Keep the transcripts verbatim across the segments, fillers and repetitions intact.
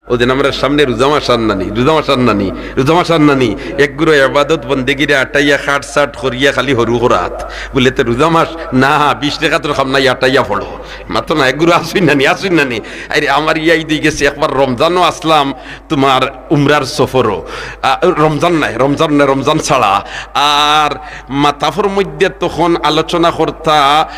অউ দিন আমরার সামনে রোজা মাস আর নানি, রোজা মাস আর নানি, রোজা মাস আর নানি। এক গুরু এবাদত বন্দেগিরে আটাইয়া খাট সাট করিয়া খালি হরু করাত। বুলে, "তে রোজা মাস না, বিশ রেকাতর কাম নাই, আটাইয়া পড়ো।" মাতো না, এক গুরু আসুন নানি, আসুন নানি। আরে আমার ইয়াদ অই গেছে, একবার রমজানও আসলাম তুমার উমরার সফরও। আ, রমজান নায়, রমজান নায়, রমজান ছাড়া। আর মাতাফর মধ্যে তখন আলোচনা করতা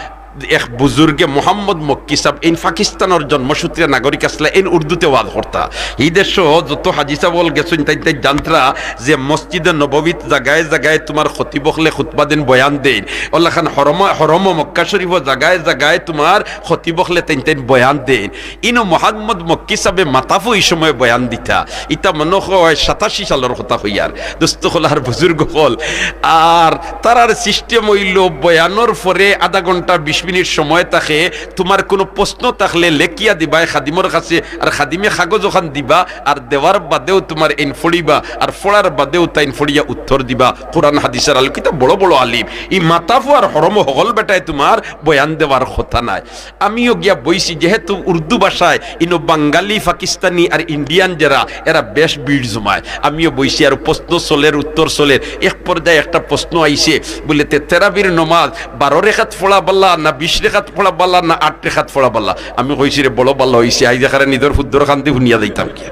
এক বুজুর্গে মোহাম্মদ মক্কি সাব, এইন পাকিস্তানর জন্মসূত্রে নাগরিক আছলা, এইন উর্দুতে ওয়াজ করতা। ই দেশো যত হাজি সাব অকল গেছইন, তাইন তাইন জানতরা যে মসজিদে নববীত জাগায় জাগায় তুমার খতিব অকলে খুতবা দেইন, বয়ান দেইন। অলাখান হরম, হরম মক্কা শরীফও জাগায় জাগায় তুমার খতিব অকলে তাইন তাইন বয়ান দেইন। ইনো মোহাম্মদ মক্কি সাবে মাতাফো ই সময় বয়ান দিতা। ইতা মনো অয় সাতাশি সালর কথা কইয়ার। দোস্ত অকল আর বুজুর্গ অকল, আর তারার system অইলো বয়ানর পরে আধা ঘন্টা বিশ মিনিট সময় থাকে, তুমার কুনু প্রশ্ন থাকলে লেখিয়া দিবায় খাদিমর কাছে, আর খাদিমে কাগজ অখান দিবা, আর দেওয়ার বাদেও তুমার এইন পড়িবা, আর পড়ার বাদেও তাইন পড়িয়া উত্তর দিবা কোরআন হাদিসর আলোকিত। বড় বড় আলিম, ই মাতাফো আর হরমো হকল বেটায় তুমার বয়ান দেওয়ার কথা নায়। আমিও গিয়া বইছি, যেহেতু উর্দু ভাষায় ইনো বাঙালি, পাকিস্তানি আর ইন্ডিয়ান যেরা, এরা বেশ ভিড় জমায়। আমিও বইছি, আর প্রশ্ন চলের, উত্তর চলের। এক পর্যায়ে একটা প্রশ্ন আইছে, বুলে, "তে তেরাবির নমাজ বারো রেকাত পড়া বালা না বিশ রেকাত পড়া বালা না আট রেকাত পড়া বালা?" আমি কইছি, "রে বড় বালা অইছে, আইজ এখানে নিজর ফুদ্দর কান্দি হুনিয়া যাইতাম কি?"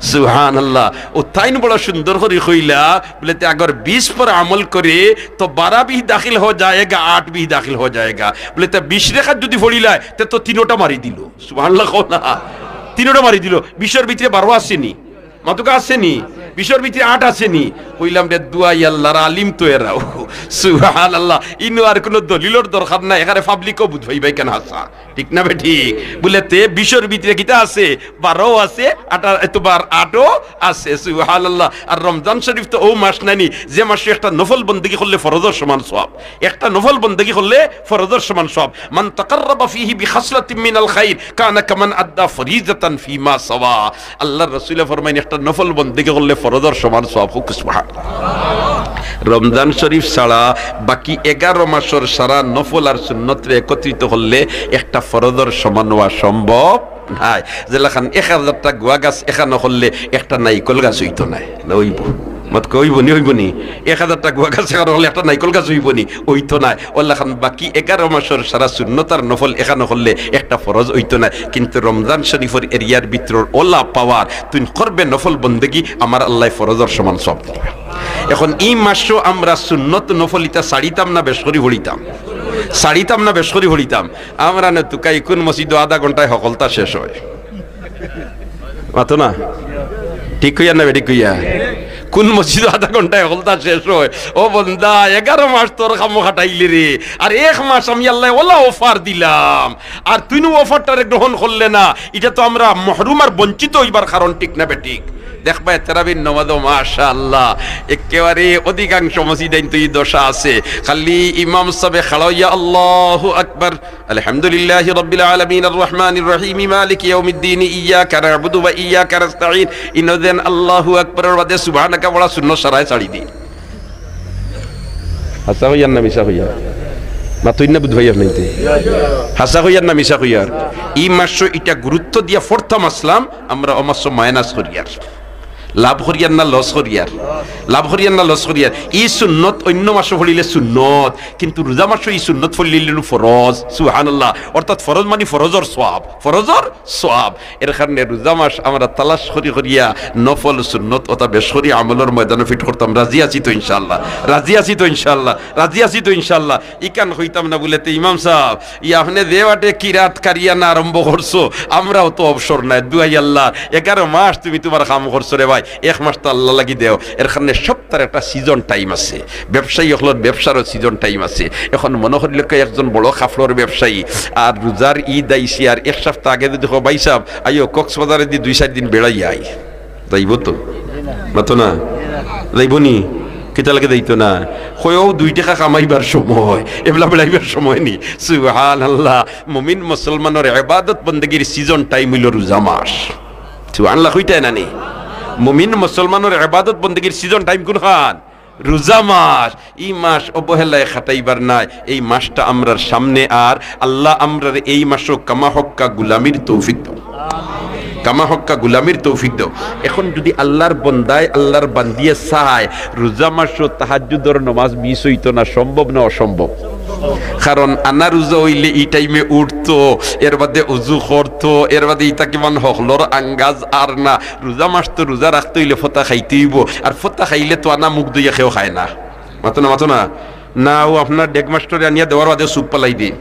সুবহানাল্লাহ। অউ তাইন বড় সুন্দর করি কইলা, বুলে, "তে আগর বিশ পর আমল করে তো বারা ভি দাখিল হো যায়েগা, আট ভি দাখিল হো যায়েগা।" বুলে, "তে বিশ রেকাত যুদি পড়িলায়, তে তো তিনোটা মারি দিলো।" সুবহানাল্লাহ কও না। তিনোটা মারি দিলো। বিশর ভিতরে বারো আছে নি? মাতুকা আছে নি? বিশর ভিতরে আট আছে নি? কইলাম, "রে দুয়াই আল্লাহর আলিম তো এরাও।" সুবহানাল্লাহ। ইনো আর কুনু দলিলর দরকার নাই, এখানে পাবলিকও বুঝ পাইবায় কেন হাছা। ঠিক না বেঠিক? বুলে, "তে বিশর ভিতরে কিতা আছে? বারো আছে, আটা-, এ, তুমার আটও আছে।" সুবহানাল্লাহ। আর রমজান শরীফ তো অউ মাস নানি, যে মাসো একটা নফল বন্দেগি করলে ফরজর সমান সওয়াব। একটা নফল বন্দেগি করলে ফরজর সমান সওয়াব। "মান তাকাররাবা ফিহি বিখাসলাতিন মিনাল খাইর কানা কামান আদ্দা ফরিজাতান ফিমা সাওয়া।" আল্লাহর রসুলে ফরমাইন, একটা নফল বন্দেগি করলে ফরজর সমান সওয়াব। কউক্কা সুবহানাল্লাহ। রমজান শরীফ ছাড়া বাকি এগারো মাসর সারা নফল আর সুন্নতরে একত্রিত করলে একটা ফরজর সমান অওয়া সম্ভব নায়। যেলাখান এক হাজারটা গুয়া গাছ এখানো করলে একটা নাইকল গাছ অইতো নায়, না অইবো? মাতকা অইবো নি, অইবো নি? এক হাজারটা গুয়া গাছ এখানো করলে একটা নাইকল গাছ অইবো নি? অইতো নায়। অলাখান বাকি এগারো মাসর সারা সুন্নত আর নফল এখানো করলে একটা ফরজ অইতো নায়। কিন্তু রমজান শরীফর এরিয়ার ভিতরর অলা পাওয়ার, তুইন করবে নফল বন্দেগি, আমার আল্লায় ফরজর সমান সওয়াব দিবা। এখন ই মাসো আমরা সুন্নত নফল ইতা ছাড়িতাম না বেশ করি পড়িতাম? ছাড়িতাম না বেশ করি পড়িতাম? আমরা নু তুকাই কুন মসজিদো আধা ঘন্টায় হকলতা শেষ অয়? মাতো না? ঠিক কইয়ার না বেঠিক কইয়ার? কুন মসজিদো আধা ঘন্টায় হকলতা শেষ অয়? ও বন্দা, এগারো মাস তোর কামো খাটাইলি রে, আর এক মাস আমি আল্লায় অলা offer দিলাম, আর তুইনু offerটারে গ্রহণ করলে না, ইটা তো আমরা মহরুম আর বঞ্চিত অইবার কারণ, ঠিক না বেঠিক? দেখবায় তেরাবির নমাজো মাশাআল্লাহ একেবারে অধিকাংশ মসজিদাইন তো ই দশা আছে, খালি ইমাম সাবে খাড়া অইয়া আল্লাহু আকবার, আলহামদুলিল্লাহি রাব্বিল আলামিন, আর রহমানির রহিম, মালিকি ইয়াউমিদ্দিন, ইয়াকা না'বুদু ওয়া ইয়াকা নাস্তাইন। ইনো যেন আল্লাহু আকবারর বাদে সুবহানাকা পড়া সুন্নত সারায় ছাড়ি দি। হাছা কইয়ার না মিছা কইয়ার? মাতইন না বুঝ পাইয়ার নাইতে। হাছা কইয়ার না মিছা কইয়ার? ই মাসো ইটা গুরুত্ব দিয়া পড়তাম আছলাম, আমরা অউ মাসো minus করিয়ার। লাভ করিয়ার না loss করিয়ার? লাভ করিয়ার না loss করিয়ার? ই সুন্নত অইন্য মাসো পড়িলে সুন্নত, কিন্তু রোজা মাসো ই সুন্নত পড়িলে ফরজ। সুবহানাল্লাহ। অর্থাৎ ফরজ মানি ফরজর সওয়াব, ফরজর সওয়াব। এর কারণে রোজা মাস আমরা তালাশ করি করিয়া নফল সুন্নত অতা বেশ করি আমলর ময়দানো fit করতাম। রাজি আছি তো ইনশাআল্লাহ? রাজি আছি তো ইনশাআল্লাহ? রাজি আছি তো ইনশাআল্লাহ? ইখান কইতাম না বুলে, "তে ইমাম সাব, ই আপনে যে বাটে কিরাত কারিয়ানা আরম্ভ করছো, আমরাও তো অবসর নাই, দুয়াই আল্লাহর, এগারো মাস তুমি তুমার কাম করছো রে ভাই, এক মাস তো আল্লাহ লাগি দেও।" এর কারণে সপ্তাহর একটা season time আছে, ব্যবসায়ী অকলর ব্যবসারও season time আছে। এখন মনো করিল কেউ একজন বড় কাপড়র ব্যবসায়ী, আর রোজার ঈদ আইছে, আর এক সপ্তাহ আগে যদি কও, "ভাই সাব, আইও কক্সবাজারেদি দুই চাইর দিন বেড়াইয়া আই", যাইবো তো? মাতো না? যাইবো নি? কিতা লাগি যাইতো না? কয়, "অউ দুই টেকা কামাইবার সময়, এবলা বেড়াইবার সময় নি।" সুবহানাল্লাহ। মুমিন মুসলমানর ইবাদত বন্দেগির season time অইলো রোজা মাস। সুবহানাল্লাহ কইতায় না নি? মুমিন মুসলমানর ইবাদত বন্দেগির season time কুনখান? রোজা মাস। ই মাস অবহেলায় খাটাইবার নায়, এই মাসটা আমরার সামনে, আর আল্লাহ আমরারে এই মাসো কামা হক্কা গুলামির তৌফিক দাও। কামা হক্কা গুলামির তৌফিক দেও। এখন যুদি আল্লার বন্দায়, আল্লার বান্দিয়ে চায়, রোজা মাসো তাহাজ্জুদর নমাজ মিস অইতো না, সম্ভব না অসম্ভব? কারণ আনা রোজা অইলে ই টাইমে উঠতো, এরবাদে উজু করতো, এরবাদে ইতা কিমান হকলর আঙ্গাজ আর না। রোজা মাস তো রোজা রাখতে অইলে ফতা খাইতে অইবো, আর ফতা খাইলে তো আনা মুখ ধইয়া কেউ খায় না। মাতো না, মাতো না। না, অউ আপনার ডেগ মাস্টরে আনিয়া দেওয়ার বাদে চুপ পালাই দি।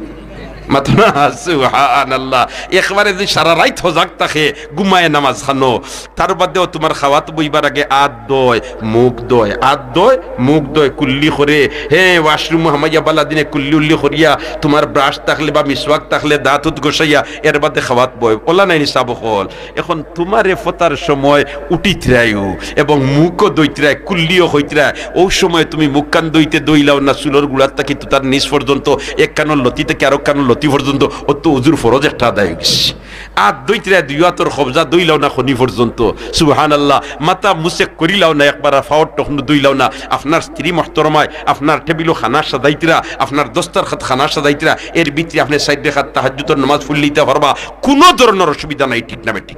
মাতো না, সুবহানাল্লাহ। একবারে যুদি সারা রাইত হজাগ থাকে, ঘুমায় নামাজ খানো, তার বাদেও তুমার খাওয়াত বইবার আগে আত ধয়, মুখ ধয়, আত ধয়, মুখ ধয়, কুল্লি করে, হে, ওয়াশরুমো হামাইয়া বালা দিনে কুল্লি উল্লি করিয়া তুমার ব্রাশ থাকলে বা মিসওয়াক থাকলে দাঁত উত ঘষাইয়া এরবাদে খাওয়াত বয়। অলা নায়নি সাব অকল? এখন তুমারে ফতার সময় উঠিতরায়ও এবং মুখও ধইতরায়, কুল্লিও কইতরায়, অউ সময় তুমি মুখখান ধইতে ধইলাও না, চুলর গুড়ার থাকি তুতার নিচ পর্যন্ত, এক কানর লতি থাকি আরক কানর লতি পর্যন্ত, অত উজুর ফরজ একটা আদায় অইগেছে। আত ধইতরায়, দুই আতর কবজা ধইলাও না খনি পর্যন্ত, সুবহানাল্লাহ, মাথা মুছেক করিলাও না একবার, আর ফাওর টখনু ধইলাও না, আপনার স্ত্রী মহতরমায় আপনার টেবিলো খানা সাজাইতরা, আপনার দস্তরখাত খানা সাজাইতরা, এর ভিতরে আপনে চাইর রেকাত তাহাজ্জুদর নমাজ পড়িলিতা পারবা, কুনু ধরনর অসুবিধা নাই, ঠিক না বেঠিক?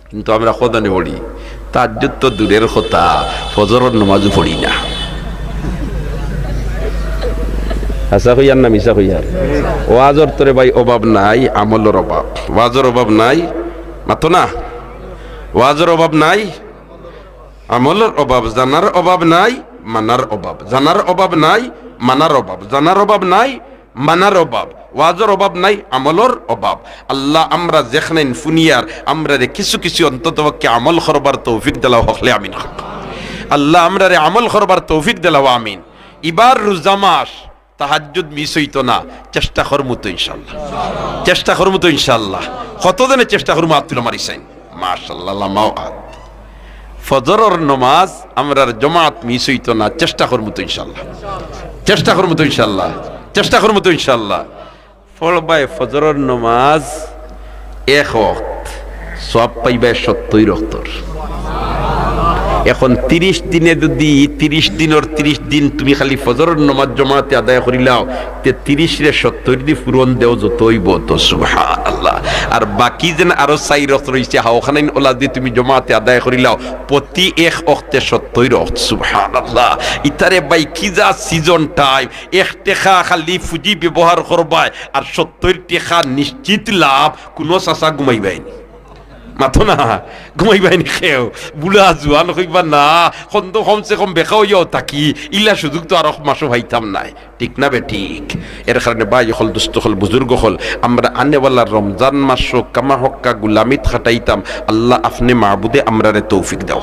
কিন্তু আমরা কদানি পড়ি, তাহাজ্জুদ তো দূরের কথা, ফজরর নমাজও পড়ি না। হাছা কইয়ার না মিছা কইয়ার? ওয়াজর তো রে ভাই অভাব নাই, আমলর অভাব। ওয়াজর অভাব নাই, মাতো না। ওয়াজর অভাব নাই, আমলর অভাব। জানার অভাব নাই, মানার অভাব। জানার অভাব নাই, মানার অভাব। জানার অভাব নাই, মানার অভাব। ওয়াজর অভাব নাই, আমলর অভাব। আল্লাহ, আমরা যেখানে ফুনিয়ার, আমরারে কিছু কিছু অন্তত পক্ষে আমল করবার তৌফিক দিলাও, হকলে আমিন কউক্কা। আল্লাহ, আমরারে আমল করবার তৌফিক দিলাও, আমিন। ইবার রোজা মাস, তাহাজ্জুদ মিস অইতো না, চেষ্টা করমু তো ইনশাআল্লাহ, চেষ্টা করমু তো ইনশাআল্লাহ। কতজনে চেষ্টা করমু, আত তুলা মারি চাইন। মাশাআল্লাহ, লামাও আত। ফজরর নমাজ আমরার জমাত মিস অইতো না, চেষ্টা করমু তো ইনশাআল্লাহ, চেষ্টা করমু তো ইনশাআল্লাহ, চেষ্টা করমু তো ইনশাআল্লাহ। পড়বায় ফজরর নমাজ এক ওয়াক্ত, সওয়াব পাইবায় সত্তইর ওয়াক্তর। এখন তিরিশ দিনে যুদি, তিরিশ দিনর তিরিশ দিন তুমি খালি ফজরর নমাজ জমাতে আদায় করিলাও, তে তিরিশরে সত্তইর দি পূরণ দেও, যত অইবো অত, সুবহানাল্লাহ। আর বাকি যেন আরো চাইর ওয়াক্ত রইছে, হাওখানাইন ওলা দি তুমি জমাতে আদায় করিলাও, প্রতি এক ওয়াক্তে সত্তইর ওয়াক্ত, সুবহানাল্লাহ। ইতারে ভাই কি যা season time, এক টেকা খালি ফুজি ব্যবহার করবায়, আর সত্তইর টেকা নিশ্চিত লাভ, কুনু চাচা ঘুমাইবায়নি। মাতো না, ঘুমাইবায়নি কেউ। বুড়া জুয়ান কইবা না, কন্দ কমসে কম বেকা অইয়াও থাকি, ইলা সুযোগ তো আরক মাসও পাইতাম নায়, ঠিক না বেঠিক? এর কারণে ভাই অকল, দোস্ত অকল, বুজুর্গ অকল, আমরা আনেওয়ালা রমজান মাসও কামা হক্কা গুলামিত খাটাইতাম। আল্লাহ, আপনে মাবুদে আমরারে তৌফিক দেও,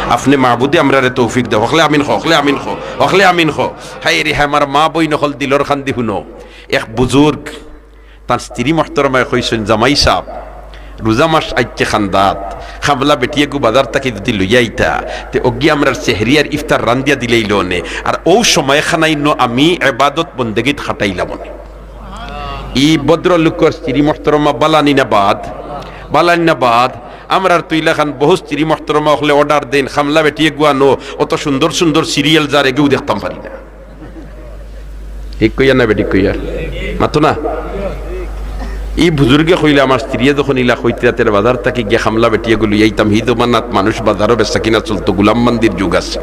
আপনে মাবুদে আমরারে তৌফিক দেও। হকলে আমিন কও, হকলে আমিন কও, হকলে আমিন কও। হায়রে হায়, আমার মা বইন অকল, দিলর কান্দি হুনো। এক বুজুর্গ তান স্ত্রী মহতরমায় কইছইন, "জামাই সাব, রোজা মাস আইচ্ছে খান্দাত, খামলা বেটিয়েগু বাজার থাকি যুদি লইয়া আইতা, তে অগি আমরার সেহরি আর ইফতার রান্দিয়া দিলাইলো অনে, আর অউ সময়খানাইন আমি এবাদত বন্দেগিত খাটাইলাম অনে।" ই ভদ্রলোকর স্ত্রী মহতরমা বালানি না বাদ, বালানি না বাদ। আমরার তো ইলাখান বহু স্ত্রী মহতরমা অকলে order দেইন, "খামলা বেটিয়েগু আনো, অত সুন্দর সুন্দর serial যার এগেউ দেখতাম পারি না।" ঠিক কইয়ার না বেঠিক কইয়ার? মাতো না। ই বুজুর্গে কইলা, "আমার স্ত্রীয়ে যখন ইলা কইতরা, তেরে বাজার থাকি গিয়া খামলা বেটিয়েগু লইয়া আইতাম।" হি জমানাত মানুষ বাজারো বেচা কিনা চলতো, গুলামবান্দির যুগ আছিল।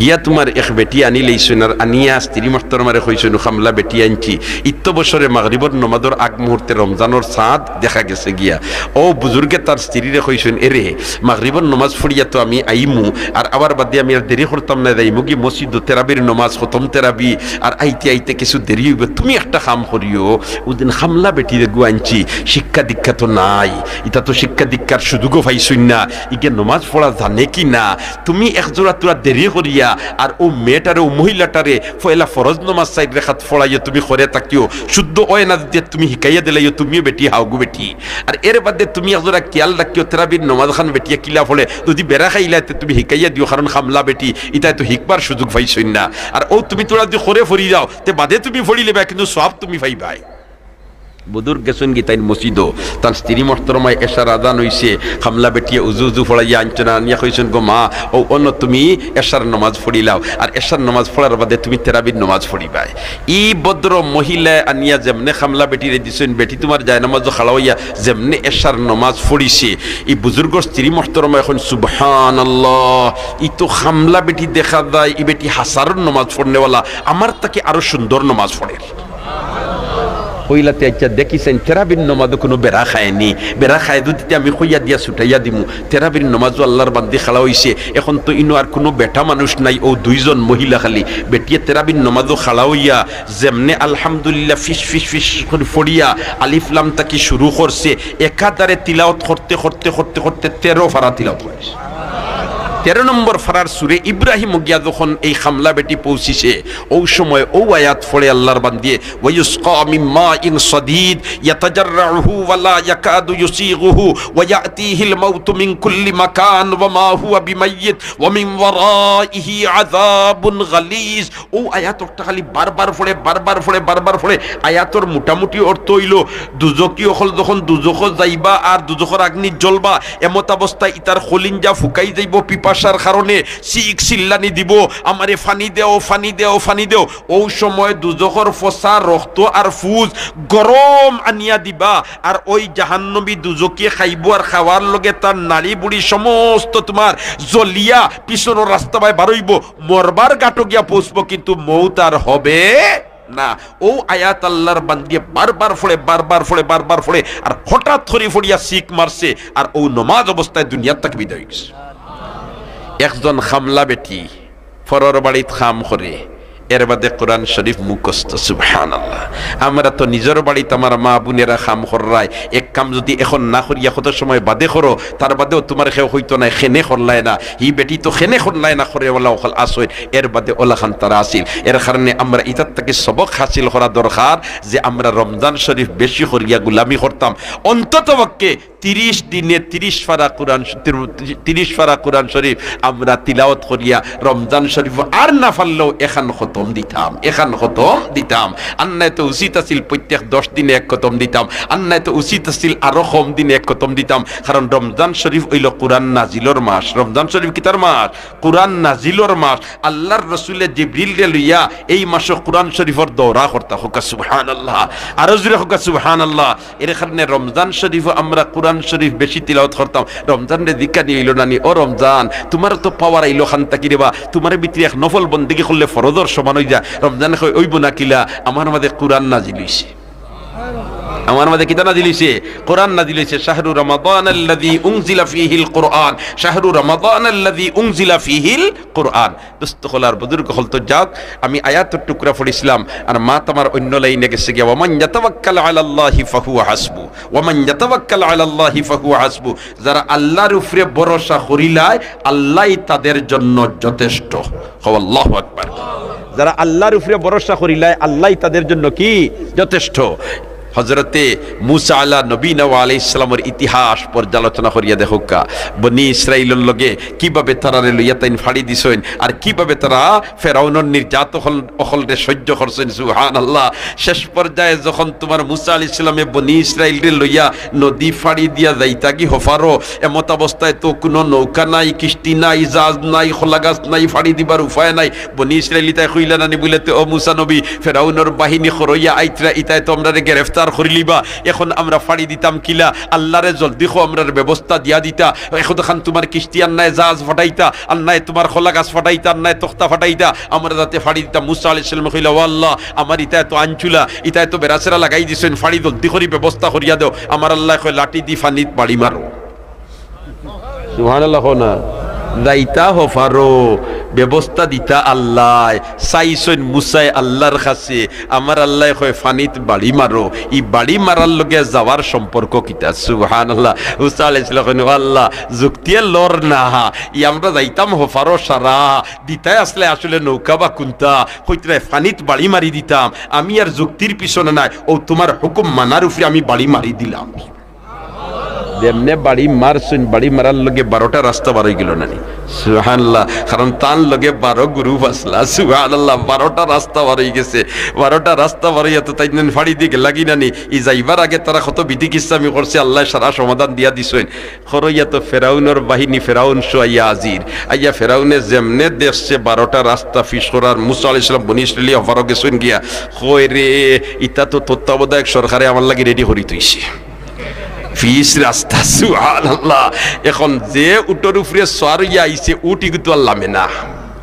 গিয়া তুমার এক বেটি আনিলাইছইন, আর আনিয়া স্ত্রী মহতরমারে কইছইন, "খামলা বেটি আনছি।" ইত্য বছরে মাগরিবর নমাজর আগ মুহূর্তে রমজানর চাঁদ দেখা গেছে গিয়া। অউ বুজুর্গে তার স্ত্রীরে কইছইন, "এরে, মাগরিবর নমাজ পড়িয়া তো আমি আইমু, আর আবার বাদে আমি আর দেরি করতাম না, যাইমুগি মসজিদো তেরাবির নমাজ, খতম তেরাবি, আর আইতে আইতে কিছু দেরি অইবো। তুমি একটা কাম করিও, অউ দিন খামলা বেটিরেগু আনছি, শিক্ষা দীক্ষা তো নাই, ইতা তো শিক্ষা দীক্ষার সুযোগও পাইছইন না, ইগে নমাজ পড়া জানে কি না, তুমি এক জোড়া তুরা দেরি করিয়া, আর অউ মেয়েটারে, অউ মহিলাটারে পয়লা ফরজ নমাজ চাইর রেখাত পড়াইয়া তুমি করে থাকিও, শুদ্ধ অয় না যুদি তুমি হিকাইয়া দিলাইও, তুমিও বেটি হাওগু বেটি।" আর এর বাদে তুমি একজোড়া খিয়াল রাখিও, তেরাবির নমাজ খান বেটিয়ে কিলা পড়ে, যুদি বেড়া খাইলায় তে তুমি হিকাইয়া দিও, কারণ খামলা বেটি, ইতায় তো হিকবার সুযোগ পাইছইন না। আর অউ তুমি তুরা যুদি করে পড়ি যাও, তে বাদে তুমি পড়িলেবায়, কিন্তু সওয়াব তুমি পাইবায়। বুজুর্গ গেছইন গি তাইন মসজিদো, তান স্ত্রী মোহতরমায় এশার আজান অইছে, খামলা বেটিয়ে উজু উজু ফড়াইয়া আনছইন, আনিয়া কইছইন, "গো মা, অউ অনো তুমি এশার নমাজ ফড়িলাও, আর এশার নমাজ ফড়ার বাদে তুমি তেরাবির নমাজ ফড়িবায়।" ই ভদ্র মহিলায় আনিয়া যেমনে খামলা বেটিরে দিছইন, বেটি তুমার জায়নামাজো খাড়া অইয়া যেমনে এশার নমাজ ফড়িছে, ই বুজুর্গর স্ত্রী মোহতরমায় কইন, "সুবহানাল্লাহ, ই তো খামলা বেটি দেখা যায়, ই বেটি হাছারর নমাজ ফড়নেওয়ালা, আমার থাকি আরো সুন্দর নমাজ ফড়ের।" কইলা, "তে আইচ্ছা, দেখিছইন, তেরাবির নমাজো কুনু বেড়া খায়নি, বেড়া খায় যুদি তে আমি কইয়া দিয়া ছুটাইয়া দিমু। তেরাবির নমাজো আল্লার বান্দি খাড়া অইছে, এখন তো ইনো আর কুনু বেটা মানুষ নাই, অউ দুইজন মহিলা খালি।" বেটিয়ে তেরাবির নমাজো খাড়া অইয়া যেমনে আলহামদুলিল্লাহ ফিস ফিস ফিস করি ফড়িয়া আলিফ লাম থাকি শুরু করছে, একাধারে তিলাওত করতে করতে করতে করতে তেরো ফারা তিলাওত করছে। তেরো নম্বর ফারার সুরে ইব্রাহিমো গিয়া যখন এই খামলা বেটি পৌঁছিছে, অউ সময় অউ আয়াত ফড়ে আল্লার বান্দিয়ে, "ওয়ায়ুসকা মিন মাইন সাদীদ, ইয়াতাজাররাউহু ওয়া লা ইয়াকাদু ইউসিগুহু, ওয়া ইয়াতিহিল মাউতু মিন কুল্লি মাকান, ওয়া মা হুয়া বিমাইয়িত, ওয়া মিন ওয়ারাইহি আযাবুন গালিজ।" অউ আয়াত অকটা খালি বারবার ফড়ে, বারবার ফড়ে, বারবার ফড়ে। আয়াতর মোটামুটি অর্থ অইলো, দুজখি অকল যখন দুজখো যাইবা আর দুজখর আগ্নিত জ্বলবা, এমত অবস্থায় ইতার খলিঞ্জা ফুকাই যাইবো পিপাসার কারণে, চিক চিল্লানি দিবো, "আমারে ফানি দেও, ফানি দেও, ফানি দেও।" অউ সময় দুজখর ফসা রক্ত আর ফুজ গরম আনিয়া দিবা, আর অউ জাহান্নবী দুজখিয়ে খাইবো, আর খাওয়ার লগে তার নাড়ি বুড়ি সমস্ত তুমার জ্বলিয়া পিছনর রাস্তা বায় বারইবো, মরবার ঘাটো গিয়া পৌঁছবো, কিন্তু মউত আর হবে না। অউ আয়াত আল্লার বান্দিয়ে বারবার ফড়ে, বারবার ফড়ে, বারবার ফড়ে, আর হঠাৎ করি ফড়িয়া চিক মারছে, আর অউ নমাজ অবস্থায় দুনিয়ার থাকি বিদায় অইগেছে। একজন খামলা বেটি, পরর বাড়িত কাম করে, এর বাদে কোরআন শরীফ মুখস্থ। সুবহানাল্লাহ। আমরা তো নিজর বাড়িত আমার মা-বুনেরা কাম কররায়, এক কাম যুদি এখন না করিয়া কত সময় বাদে করো, তার বাদেও তুমারে কেউ কইতো নায়, "কেনে করলায় না।" হি বেটি তো কেনে করলায় না করেওয়ালা অকল আছইন, এর বাদে অলাখান তারা আছিল। এর কারণে আমরা ইতার থাকি সবক হাসিল করা দরকার যে আমরা রমজান শরীফ বেশি করিয়া গুলামি করতাম, অন্তত পক্ষে তিরিশ দিনে তিরিশ পারা কোরআন শ-, তির-, তিরিশ পারা কোরআন শরীফ আমরা তিলাওত করিয়া রমজান শরীফ আর না পারলেও এখান খতম দিতাম, এখান খতম দিতাম। আর নায় তো উচিত আছিল প্রত্যেক দশ দিনে এক খতম দিতাম, আর নায় তো উচিত আছিল আরো কম দিনে এক খতম দিতাম। কারণ রমজান শরীফ অইলো কোরআন নাজিলর মাস। রমজান শরীফ কিতার মাস? কোরআন নাজিলর মাস। আল্লার রসুলে জিবরিলরে লইয়া এই মাসো কোরআন শরীফর দৌরা করতা। কউক্কা সুবহানাল্লাহ। আরো জোরে কউক্কা সুবহানাল্লাহ। এর কারণে রমজান শরীফো আমরা কোরআন শরীফ বেশি তিলাওত করতাম। রমজানরে জিকানি অইলো না নি, "ও রমজান, তুমার তো power আইলো খান থাকি রেবা, তুমার ভিতরে এক নফল বন্দেগি করলে ফরজর সমান অইযায়।" রমজানে কয়, "অইবো না কিলা? আমার মাঝে কোরআন নাজিল অইছে।" আমার মাঝে কিতা নাজিল অইছে? কোরআন নাজিল অইছে। "শাহরু রমাদানাল্লাযী উনজিলা ফীহিল কুরআন, শাহরু রমাদানাল্লাযী উনজিলা ফীহিল কুরআন।" দোস্ত অকল আর বুজুর্গ অকল, তো যাউক, আমি আয়াতর টুকরা পড়ছিলাম, আর মাত আমার অইন্য লাইনে গেছে গিয়া, "ওয়ামান ইয়াতাওয়াক্কাল আলাল্লাহি ফাহুয়া হাসবু, ওয়ামান ইয়াতাওয়াক্কাল আলাল্লাহি ফাহুয়া হাসবু।" যারা আল্লার উপরে ভরসা করিলায়, আল্লায় তাদের জন্য যথেষ্ট। কও আল্লাহু আকবার। যারা আল্লার উপরে ভরসা করিলায়, আল্লায় তাদের জন্য কি? যথেষ্ট। হজরতে মুসা আলা নবীনা ওয়া আলাইহিস সালামর ইতিহাস পর্যালোচনা করিয়া দেখউক্কা, বনি ইসরাইলর লগে কিভাবে তারারে লইয়া তাইন ফাড়ি দিছইন, আর কিভাবে তারা ফেরাউনর নির্যাতন অকলরে সহ্য করছইন। সুবহানাল্লাহ। শেষ পর্যায়ে যখন তুমার মুসা আলাইহিস সালামে বনি ইসরাইলরে লইয়া নদী ফাড়ি দিয়া যাইতাগি হফারো, এমত অবস্থায় তো কুনু নৌকা নাই, কিস্তি নাই, জাহাজ নাই, কলা গাছ নাই, ফাড়ি দিবার উপায় নাই। বনি ইসরাইল ইতায় কইলা না নি বুলে তে, "ও মুসা নবী, ফেরাউনর বাহিনী খরইয়া আইতরা, ইতায় তো আমরারে গ্রেফতার করিলিবা, এখন আমরা ফাড়ি দিতাম কিলা? আল্লারে জলদি কও, আমরার ব্যবস্থা দিয়া দিতা। এখন খান তুমার কিস্তি আর নায় জাহাজ ফাটাইতা, আর নায় তুমার কলা গাছ ফাটাইতা, আর নায় তক্তা ফাটাইতা, আমরা যাতে ফাড়ি দিতাম।" মুসা আলাইহিস সালামে কইলা, "ও আল্লাহ, আমার ইতায় তো আনছুলা, ইতায় তো বেড়াছেড়া লাগাই দিছইন, ফাড়ি জলদি করি ব্যবস্থা করিয়া দেও।" আমার আল্লায় কয়, "লাঠি দি ফানিত বাড়ি মারো।" সুবহানাল্লাহ কও না। যাইতা হফারো, ব্যবস্থা দিতা আল্লায়। চাইছইন মুসায় আল্লার কাছে, আমার আল্লায় কয়, "ফানিত বাড়ি মারো।" ই বাড়ি মারার লগে যাওয়ার সম্পর্ক কিতা? সুবহানাল্লাহ। মুসা আলাইহিস সালামে কইন, "ও আল্লাহ, যুক্তিয়ে লড় না, ই আমরা যাইতাম হফারো সারা, দিতায় আসলে আসলে নৌকা বা কুন্তা, কইতরায় ফানিত বাড়ি মারি দিতাম, আমি আর যুক্তির পিছনে নায়, অউ তুমার হুকুম মানার উপরে আমি বাড়ি মারি দিলাম।" যেমনে বাড়ি মারছইন, বাড়ি মারার লগে বারোটা রাস্তা বার অইগেলো না নি? সুবহানাল্লাহ। কারণ তান লগে বারো গ্রুপ আছলা। সুবহানাল্লাহ। বারোটা রাস্তা বার অইগেছে। বারোটা রাস্তা বার অইয়া তো তাইন ফাড়ি দি গেলাগি না নি? ই যাইবার আগে তারা কত বিধি কিচ্ছা আমি করছি, আল্লায় সারা সমাধান দিয়া দিছইন। করইয়া তো ফেরাউনর বাহিনী, ফেরাউন সহ আইয়া হাজির। আইয়া ফেরাউনে যেমনে দেখছে বারোটা রাস্তা পিছ করার, মুসা আলাইহিস সালাম বনি ইসরাইলি অফারো গেছইন গিয়া, কয়, "রে, ইতা তো তত্ত্বাবধায়ক সরকারে আমার লাগি রেডি করি থইছে।" পিছ রাস্তা, সুবহানাল্লাহ। এখন যে উটর উপরে সওয়ার অইয়া আইছে, উট ইগু তো আর লামে না,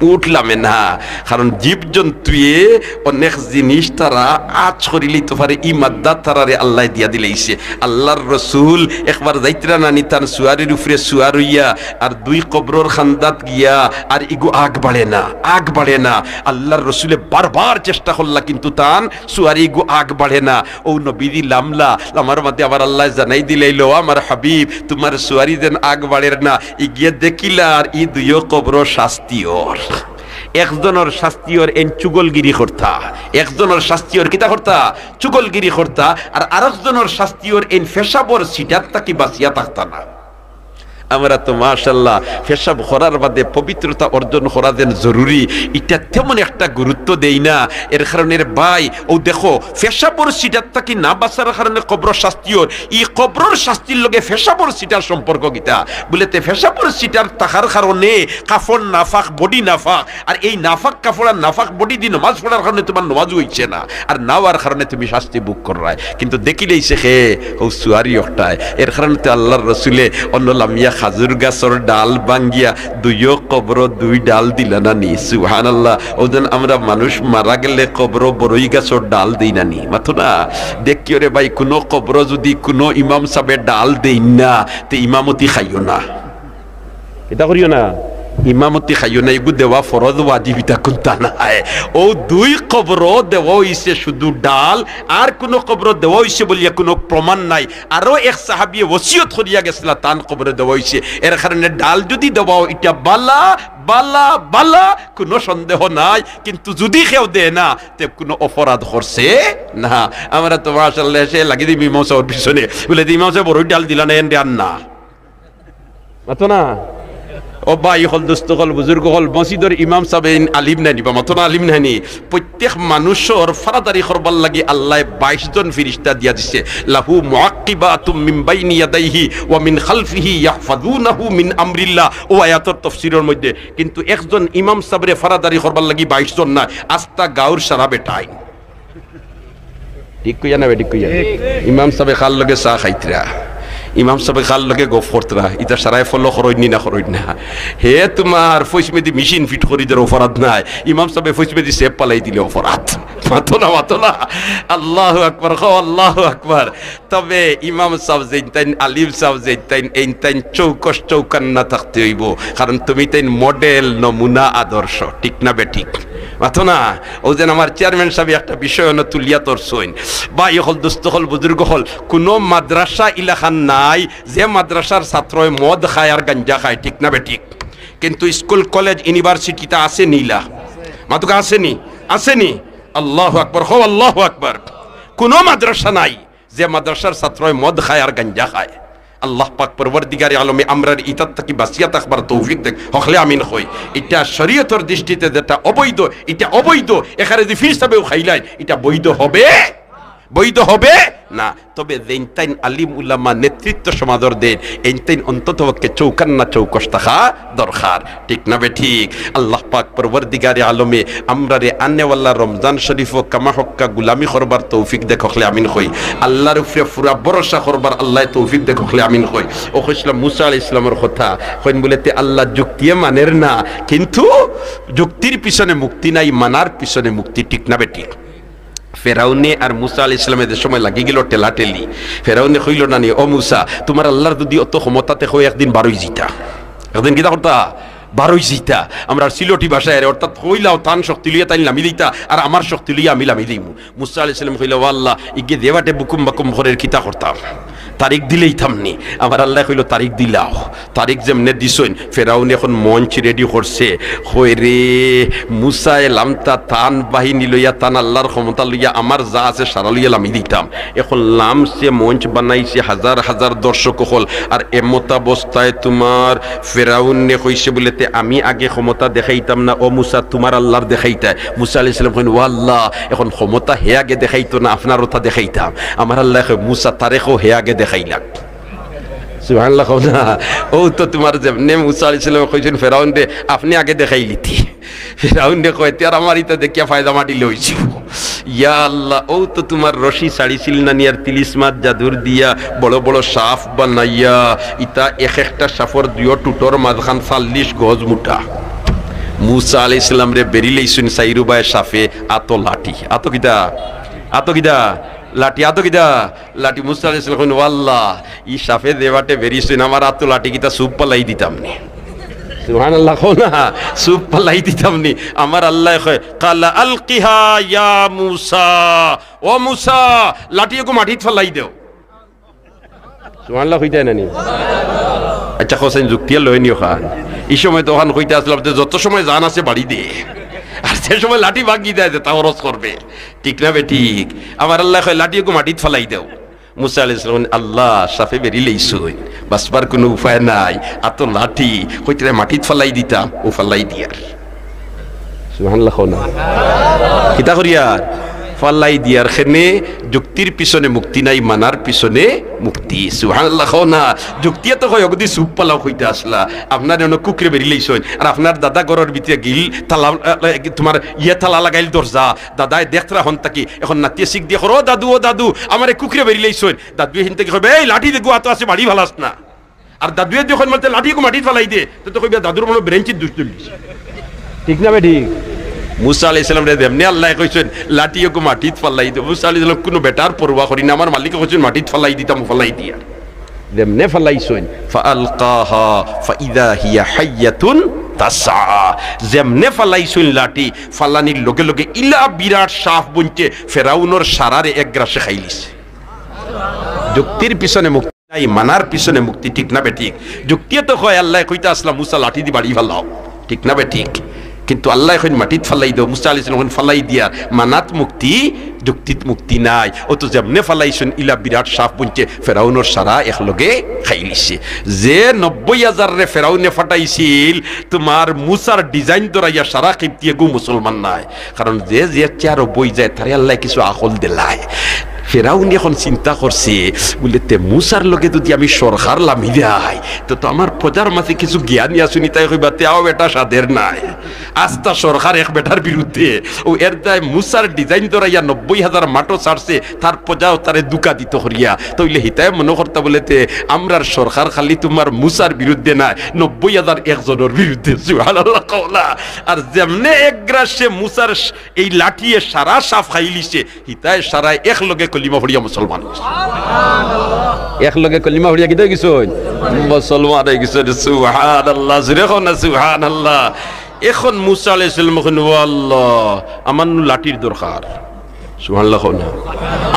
উট লামে না। কারণ জীবজন্তুয়ে অনেক জিনিস তারা আঁচ করিলিতো পারে, ই মাদ্দা তারারে আল্লায় দিয়া দিলাইছে। আল্লার রসুল একবার যাইতরা না নি তান সুয়ারির উপরে সুয়ার অইয়া, আর দুই কবরর কান্দাত গিয়া, আর ইগু আগ বাড়ে না, আগ বাড়ে না। আল্লার রসুলে বারবার চেষ্টা করলা, কিন্তু তান সুয়ারি ইগু আগ বাড়ে না। অউ নবীজি লামলা, লামার মাঝে আবার আল্লায় জানাই দিলাইলা, "ও আমার হাবিব, তুমার সুয়ারি যেন আগ বাড়ের না।" ইগিয়ে দেখিলা, আর ই দুইও কবরো শাস্তি অর। একজনর শাস্তি অর এইন চুগলগিরি করতা, একজনর শাস্তি অর কিতা করতা? চুগলগিরি করতা। আর আরকজনর শাস্তি অর এইন পেশাবর ছিটাত থাকি বাঁচিয়া থাকতা না। আমরা তো মাশাআল্লাহ পেশাব করার বাদে পবিত্রতা অর্জন করা যেন জরুরি, ইটা তেমন একটা গুরুত্ব দেই না। এর কারণে রে ভাই, অউ দেখো, পেশাবর ছিটাত থাকি না বাঁচার কারণে কবরর শাস্তি অর, ই কবরর শাস্তির লগে পেশাবর ছিটার সম্পর্ক কিতা? বুলে, তে পেশাবর ছিটার থাকার কারণে কাপড় নাফাক, বডি নাফাক, আর এই নাফাক কাপড় আর নাফাক বডি দি নমাজ পড়ার কারণে তুমার নমাজও অইছে না, আর না অওয়ার কারণে তুমি শাস্তি ভোগ কররায়। কিন্তু দেখিলাইছে কে? অউ সুয়ারি অকটায়। এর কারণে তো আল্লার রসুলে অনো লামিয়া খাজুর গাছর ডাল ভাঙ্গিয়া দুইও কবরো দুই ডাল দিলা না নি? সুবহানাল্লাহ। অউ যেন আমরা মানুষ মারা গেলে কবরো বড়ই গাছর ডাল দেই না নি? মাতো না। দেখিও রে ভাই, কুনু কবরো যুদি কুনু ইমাম সাবে ডাল দেইন না, তে ইমামতি খাইও না। ইতা করিও না, ইমামতি খাইও না, ইগু দেওয়া ফরজ ওয়াজিব ইতা কুন্তা নায়। অউ দুই কবরো দেওয়া অইছে শুধু ডাল, আর কুনু কবরো দেওয়া অইছে বলিয়া কুনু প্রমাণ নাই। আরো এক সাহাবিয়ে ওসিয়ত করিয়া গেছলা, তান কবরো দেওয়া অইছে। এর কারণে ডাল যুদি দেওয়া অয়, ইটা বালা, বালা, বালা, কুনু সন্দেহ নাই। কিন্তু যুদি কেউ দেয় না, তে কুনু অপরাধ করছে না। আমরা তো মাশাআল্লাহ এসে লাগি দিমু ইমাম সাবর পিছনে, বুলে, "ইমাম সাব বড়ই ডাল দিলা না, এন দে আর না।" মাতো না? ও ভাই অকল, দোস্ত অকল, বুজুর্গ অকল, মসজিদর ইমাম সাব এইন আলিম নায় নি বা? মাতো না, আলিম নায় নি? প্রত্যেক মানুষর ফারাদারি করবার লাগি আল্লায় বাইশ জন ফিরিস্তা দিয়া দিছে। "লাহু মুআক্কিবাতুম মিন বাইনি ইয়াদাইহি ওয়া মিন খালফিহি ইয়াহফাজুনাহু মিন আমরিল্লাহ।" অউ আয়াতর তফসিরর মধ্যে। কিন্তু একজন ইমাম সাবরে ফারাদারি করবার লাগি বাইশ জন নায়, আস্তা গাউর সারা বেটাইন। ঠিক কইয়া না বেঠিক কইয়া? ইমাম সাবে কার লগে চা খাইতরা, ইমাম সাবে কার লগে গফ করতরা, ইতা সারায় follow করইন নি না করইন না? হে তুমার ফইছমেদি মেশিন ফিট করি দের অপরাধ নায়, ইমাম সাবে ফইছমেদি সেপ ফালাই দিলে অপরাধ। মাতো না, মাতো না। আল্লাহু আকবার, কও আল্লাহু আকবার। তবে ইমাম সাব যেইন তাইন, আলিম সাব যেইন তাইন, এইন তাইন চৌকস চৌকান্না থাকতে অইবো, কারণ তুমি তাইন model, নমুনা, আদর্শ, ঠিক না বেঠিক? মাতো না। অউ যেন আমার চেয়ারম্যান সাবে একটা বিষয় অনো তুলিয়া ধরছইন। ভাই অকল, দোস্ত অকল, বুজুর্গ অকল, কুনু মাদ্রাসা ইলাখান নাই যে মাদ্রাসার ছাত্রয় মদ খায় আর গাঞ্জা খায়, ঠিক না বেঠিক? কিন্তু স্কুল, কলেজ, ইউনিভার্সিটিত আছে নি ইলা? মাতউক্কা, আছে নি? আছে নি? আল্লাহু আকবার, কও আল্লাহু আকবার। কুনু মাদ্রাসা নাই যে মাদ্রাসার ছাত্রয় মদ খায় আর গাঞ্জা খায়। আল্লাহ পাক পরওয়ারদিগারে আলমে আমরারে ইতার থাকি বাঁচিয়া থাকবার তৌফিক দেউক। হকলে আমিন কই। ইটা শরীয়তর দৃষ্টিতে যেটা অবৈধ, ইটা অবৈধ। এখানে যদি পীর সাবেও খাইলাইন, ইটা বৈধ হবে? বৈধ হবে না। তবে যেইন তাইন আলিম উলামা নেতৃত্ব সমাজর দেইন, এইন তাইন অন্তত পক্ষে চৌকান্না চৌকস থাকা দরকার, ঠিক না বেঠিক? আল্লাহ পাক পরওয়ারদিগারে আলমে আমরারে আনেওয়ালা রমজান শরীফো কামা হক্কা গুলামি করবার তৌফিক দেউক, হকলে আমিন কই। আল্লাহর উপরে পুরা ভরসা করবার আল্লায় তৌফিক দেউক, হকলে আমিন কই। অউ কইছলাম মুসা আলাইহিস সালামর কথা, কইন বুলে তে আল্লাহ যুক্তিয়ে মানের না, কিন্তু যুক্তির পিছনে মুক্তি নাই, মানার পিছনে মুক্তি, ঠিক না বেঠিক? ফেরাউনে আর মুসা আলাইহিস সালামে যে সময় লাগি গেল ঠেলাঠেলি, ফেরাউনে কইল না নি, "ও মুসা, তুমার আল্লাহর যদি অত ক্ষমতা তে কও একদিন বারই যিতা, একদিন কিতা করতা, বারইছে ইতা। আমরার সিলটি ভাষায় এরে, অর্থাৎ কইলাও তান শক্তি লইয়া তাইন লামি দিতা, আর আমার শক্তি লইয়া আমি লামি দিমু। মুসা আলাইহিস সালামে কইলা, "ও আল্লাহ, ইগে যে বাটে বুকুম বাকুম করের, কিতা করতাম? তারিখ দিলাইতাম নি।" আমার আল্লায় কইলো, "তারিখ দিলাও।" তারিখ যেমনে দিছইন, ফেরাউনে অখন মঞ্চ ready করছে। কয় রে, মুসায় লামতা তান বাহিনী লইয়া, তান আল্লার ক্ষমতা লইয়া, আমার যা আছে সারা লইয়া লামি দিতাম। অখন লামছে, মঞ্চ বানাইছে, হাজার হাজার দর্শক অকল। আর এমতাবস্থায় তুমার ফেরাউনে কইছে বুলে, "তে আমি আগে ক্ষমতা দেখাইতাম না, ও মুসা, তুমার আল্লার দেখাইতায়।" মুসা আলাইহিস সালাম কইন, "ও আল্লাহ, অখন ক্ষমতা হে আগে দেখাইতো না, আপনার অতা দেখাইতাম।" আমার আল্লায় কয়, "মুসা, তারে কও হে আগে দেখাইলাক।" সুবহানাল্লাহ কও না। অউ তো তুমার যেমনে মুসা আলাইহিস সালামে কইছইন ফেরাউনরে, "আপনে আগে দেখাইলিতি।" ফেরাউনরে কয়, "তে আর আমার ইতা দেখিয়া ফায়দা মাটিলে অইছে।" ইয়া আল্লাহ, অউ তো তুমার রশি ছাড়িছিল না নি, আর তিলিসমাত জাদুর দিয়া বড় বড় সাপ বানাইয়া, ইতা এক একটা সাপর দুইও টুটর মাঝখান চাল্লিশ গজ মুটা। মুসা আলাইহিস সালামরে বেরিলাইছইন চাইরুবায় সাপে, আতো লাঠি, আতো কিতা, আতো কিতা, লাঠি, আতো কিতা, লাঠি। মুসা আলাইহিস সালাম কইন, "ও আল্লাহ, ই সাপে যে বাটে বেরিছইন, আমার আতো লাঠি কিতা ছুপ ফালাই দিতাম নি?" সুবহানাল্লাহ কও না, ছুপ ফালাই দিতাম নি। আমার আল্লায় কয়, "কালা আলকিহা ইয়া মুসা, ও মুসা, লাঠি এগু মাটিত ফালাই দেও।" সুবহানাল্লাহ কইতায় না নি? আচ্ছা, কও চাইন যুক্তিয়ে লয় নি অখান। ই সময় তো অখান কইতা আছলাম যে যত সময় জান আছে বাড়ি দে, আর যে সময় লাঠি ভাঙ্গি যায় যে তা খরচ করবে, ঠিক না বেঠিক? আমার আল্লায় কয়, "লাঠি এগু মাটিত ফালাই দেও।" মুসা আলাইহিস সালাম, "আল্লাহ, সাপে বেরিলাইছইন, বাঁচবার কুনু উপায় নাই, আতো লাঠি, কইতরা মাটিত ফালাই দিতাম, অউ ফালাই দিয়ার।" সুবহানাল্লাহ কও না। কিতা করিয়ার? ফালাই দিয়ার। কেনে? যুক্তির পিছনে মুক্তি নাই, মানার পিছনে মুক্তি। সুবহানাল্লাহ কও না। যুক্তিয়ে তো কয়, "অগদি ছুপ ফালাও কইতা আছলা, আপনার অনো কুকুরে বেরিলাইছইন, আর আপনার দাদা ঘরর ভিতরে গিল তালা, আ, আ, তুমার ইয়ে তালা লাগাইল দরজা, দাদায় দেখতরা হন থাকি, অখন নাতিয়ে চিক দিয়া কর, 'ও দাদু, ও দাদু, আমারে কুকুরে বেরিলাইছইন।' দাদুয়ে হিন থাকি কইবা, 'এই লাঠি যেগু আতো আছে বাড়ি ফালাস না।' আর দাদুয়ে যখন বলতে লাঠি এগু মাটিত ফালাই দে, তো, তো কইবা দাদুর মনো ব্রেঞ্চিত দুষ তুলিস। ঠিক না বেঠিক? মুসা আলাইহিস সালামরে যেমনে আল্লায় কইছইন, "লাঠি এগু মাটিত ফালাই দে।" মুসা আলাইহিস সালাম কুনু বেটার পরোয়া করি না, আমার মালিকে কইছইন, "মাটিত ফালাই দিতাম, ফালাই দিয়ার।" যেমনে ফালাইছইন, "ফাআলকাহা ফাইদা হিয়া হাইয়াতুন তাসআ।" যেমনে ফালাইছইন লাঠি, ফালানির লগে লগে ইলা বিরাট সাপ বনছে, ফেরাউনর সারারে এক গ্রাসে খাইলিছে। যুক্তির পিছনে মুক্তি নাই, মানার পিছনে মুক্তি, ঠিক না বেঠিক? যুক্তিয়ে তো কয়, আল্লায় কইতা আছলা, "মুসা, লাঠি দি বাড়ি ফালাও", ঠিক না বেঠিক? কিন্তু আল্লায় কইন, "মাটিত ফালাই দেও", মুসা আলাইহিস সালাম কইন, "ফালাই দিয়ার", মানাত মুক্তি, যুক্তিত মুক্তি নাই। অউ তো যেমনে ফালাইছইন, ইলা বিরাট সাপ বনছে, ফেরাউনর সারা একলগে খাইলিছে। যে নব্বই হাজাররে ফেরাউনে ফাটাইছিল, তুমার মুসার design ধরাইয়া সারা কিপ্তি এগু মুসলমান নায়। কারণ যে যে চেয়ারো বই যায়, তারে আল্লায় কিছু আকল দিলায়। ফেরাউন অখন চিন্তা করছে, বুলে, "তে মুসার লগে যুদি আমি সরকার লামি যাই, তো, তো আমার প্রজার মাঝে কিছু জ্ঞানী আছইন, তাইন কইবা, 'তে আও বেটা সাধের নায়, আস্তা সরকার এক বেটার বিরুদ্ধে।'" অউ এর দায় মুসার design ধরাইয়া নব্বই হাজার মাঠো ছাড়ছে, তার প্রজাও তারে ধুকা দিতো করিয়া। তইলে হিতায় মনো করতা বুলে, "তে আমরার সরকার খালি তুমার মুসার বিরুদ্ধে নায়, নব্বই হাজার একজনর বিরুদ্ধে।" সুবহানাল্লাহ কও না। আর যেমনে এক গ্রাসে মুসার স-, এই লাঠিয়ে সারা সাপ খাইলিছে, হিতায় সারায় একলগে কলিমা পড়িয়া মুসলমান অইছে। একলগে কলিমা পড়িয়া কিতা অইগেছইন? মুসলমান অইগেছইন। সুবহানাল্লাহ, জোরে কও না সুবহানাল্লাহ। অখন মুসা আলাইহিস সালাম কইন, "ও আল্লাহ, আমার নু লাঠির দরকার।" সুবহানাল্লাহ কও না।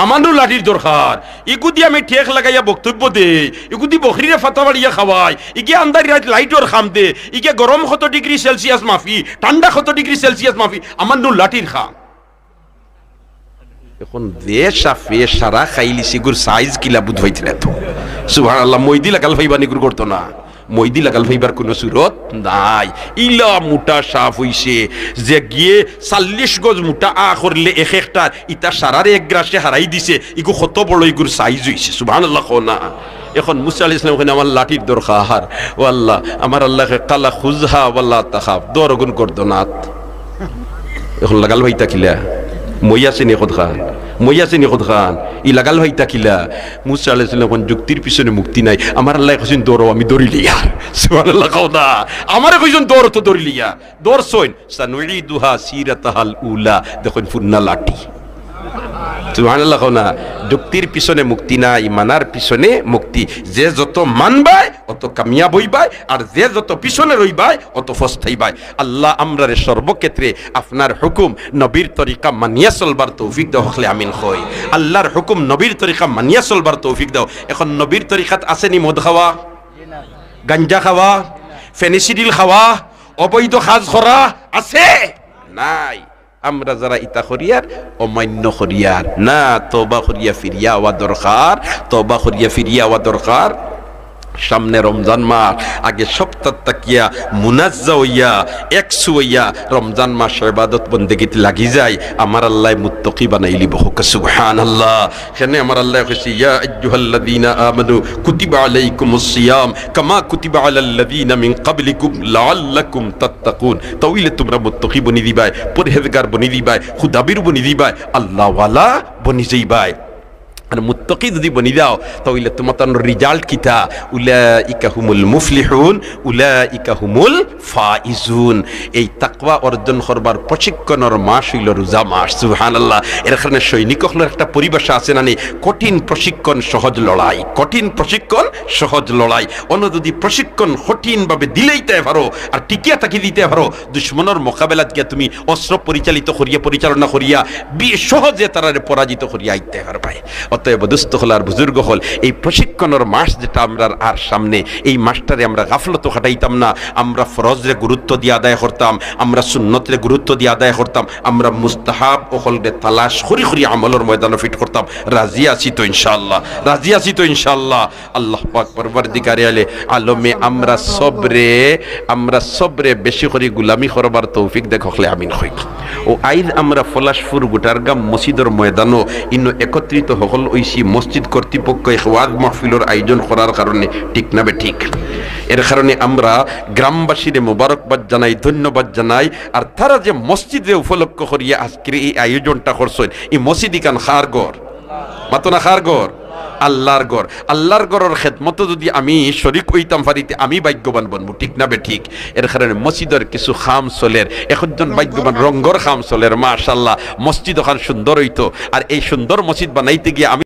"আমার নু লাঠির দরকার। ইগুদি আমি ঠেক লাগাইয়া বক্তব্য দেই, ইগুদি বকরিরে ফাতা বাড়িয়া খাওয়াই, ইগে আন্দারি রাইত লাইটর কাম দে, ইগে গরম কত degree Celsius মাফি, ঠান্ডা কত degree Celsius মাফি, আমার নু লাঠির কাম।" অখন যে সাপে সারা খাইলিছে, ইগুর size কিলা বুঝ পাইতরা তো। সুবহানাল্লাহ, মইদি লাগাল পাইবা নি ইগুর গর্দনা? মইদি লাগাল পাইবার কুনু সুরত নাই। ইলা মুটা সাপ অইছে, যেগিয়ে চাল্লিশ গজ মুটা আ করলে এক একটার, ইতা সারারে এক গ্রাসে হারাই দিছে, ইগু কত বড় ইগুর size অইছে। সুবহানাল্লাহ কও না। অখন মুসা আলাইহিস সালাম কইন, "আমার লাঠির দরকার।" ও আল্লাহ, আমার আল্লায় কয়, "কালা খুযহা ওয়ালা তাখাফ, ধর অগুন গর্দনাত।" অখন লাগাল পাইতা কিলা? মই আছে নি কতখান? মই আছে নি কতখান? ই লাগাল পাইতা কিলা? মুসা আলাইহিস সালাম কইন, "যুক্তির পিছনে মুক্তি নাই। আমার আল্লায় কইছইন, 'ধরো, আমি ধরিলিয়ার।'" সুবহানাল্লাহ কও না। আমারে কইছইন, "ধরো তো ধরিলিয়ার।" ধরছইন, "সানুঈদুহা সিরাতাহাল উলা।" দেখইন, ফুন্না লাঠি। সুবহানাল্লাহ কও না। যুক্তির পিছনে মুক্তি নাই, মানার পিছনে মুক্তি। যে যত মানবায়, অত কামিয়াব অইবায়, আর যে যত পিছনে রইবায়, অত পস্তাইবায়। আল্লাহ আমরারে সর্বক্ষেত্রে আপনার হুকুম, নবীর তরিকা মানিয়া চলবার তৌফিক দাও, হকলে আমিন কই। আল্লাহর হুকুম, নবীর তরিকা মানিয়া চলবার তৌফিক দাও। এখন নবীর তরিকাত আছে নি মদ খাওয়া, গাঞ্জা খাওয়া, ফেনিসিডিল খাওয়া, অবৈধ কাজ করা আছে? নাই। আমরা যারা ইতা করিয়ার, অমান্য করিয়ার না, তওবা করিয়া ফিরিয়া আওয়া দরকার, তওবা করিয়া ফিরিয়া আওয়া দরকার। সামনে রমজান মাস, আগে সপ্তাহ থাকিয়া মুনাজ্জা অইয়া, একসু অইয়া রমজান মাস ইবাদত বন্দেগীত লাগি যায়, আমার আল্লাহ মুত্তাকি বানাইলিবো। হক সুবহানাল্লাহ। কেনে আমার আল্লাহ কইছে, "ইয়া আইয়ুহাল্লাযীনা আমানু কুতিবা আলাইকুমুস সিয়াম কামা কুতিবা আলাল্লাযীনা মিন ক্বাবলিকুম লাআল্লাকুম তাত্তাকুন।" তাইলে তুমরা মুত্তাকি বনি দিবায়, পরহেজগার বনি দিবায়, খুদাবির বনি দিবায়, আল্লাহওয়ালা বনি যাইবায়। আর মুত্তাকি যুদি বনি যাও, তাইলে তুমাতানর result কিতা? উলাইকা হুমুল মুফলিহুন, উলাইকা হুমুল ফাইজুন। এই তাকওয়া অর্জন করবার প্রশিক্ষণর মাস অইলো রোজা মাস। সুবহানাল্লাহ। এর কারণে সৈনিক অকলর একটা পরিভাষা আছে না নি, "কঠিন প্রশিক্ষণ, সহজ লড়াই।" কঠিন প্রশিক্ষণ, সহজ লড়াই। অনো যুদি প্রশিক্ষণ কঠিনভাবে দিলাইতায় পারো আর টিকিয়া থাকি দিতায় পারো, দুশমনর মোকাবেলাত গিয়া তুমি অস্ত্র পরিচালিত করিয়া, পরিচালনা করিয়া বি-, সহজে তারারে পরাজিত করিয়া আইতায় পারবায়। অতএব দোস্ত অকল আর বুজুর্গ অকল, এই প্রশিক্ষণর মাস যেটা আমরার আর সামনে, এই মাসটারে আমরা গাফলতো কাটাইতাম না। আমরা ফরজরে গুরুত্ব দিয়া আদায় করতাম, আমরা সুন্নতরে গুরুত্ব দিয়া আদায় করতাম, আমরা মুস্তাহাব অকলরে তালাশ করি করি আমলর ময়দানো fit করতাম। রাজি আছি তো ইনশাআল্লাহ? রাজি আছি তো ইনশাআল্লাহ? আল্লাহ পাক পরওয়ারদিগারে আলে আলমে আমরা সবরে, আমরা সবরে বেশি করি গুলামি করবার তৌফিক দেউক, হকলে আমিন কই। ও আইজ আমরা পলাশপুর গুটারগাম মসজিদর ময়দানো ইনো একত্রিত হকল অইছি মসজিদ কর্তৃপক্ষ এক ওয়াজ মাহফিলর আয়োজন করার কারণে, ঠিক না বেঠিক? এর কারণে আমরা গ্রামবাসীরে মোবারকবাদ জানাই, ধন্যবাদ জানাই। আর তারা যে মসজিদরে উপলক্ষ করিয়া আজকের এই আয়োজনটা করছইন, এই মসজিদ ইখান কার ঘর? মাতো না, কার ঘর? আল্লাহর ঘর। আল্লাহর ঘরর খেদমতো যুদি আমি শরিক অইতাম পারি, তে আমি ভাগ্যবান বনমু, ঠিক না বেঠিক? এর কারণে মসজিদর কিছু কাম চলের, একজন ভাগ্যবান রঙ্গর কাম চলের, মাশাআল্লাহ, মসজিদ অখান সুন্দর অইতো। আর এই সুন্দর মসজিদ বানাইতে গিয়া আমি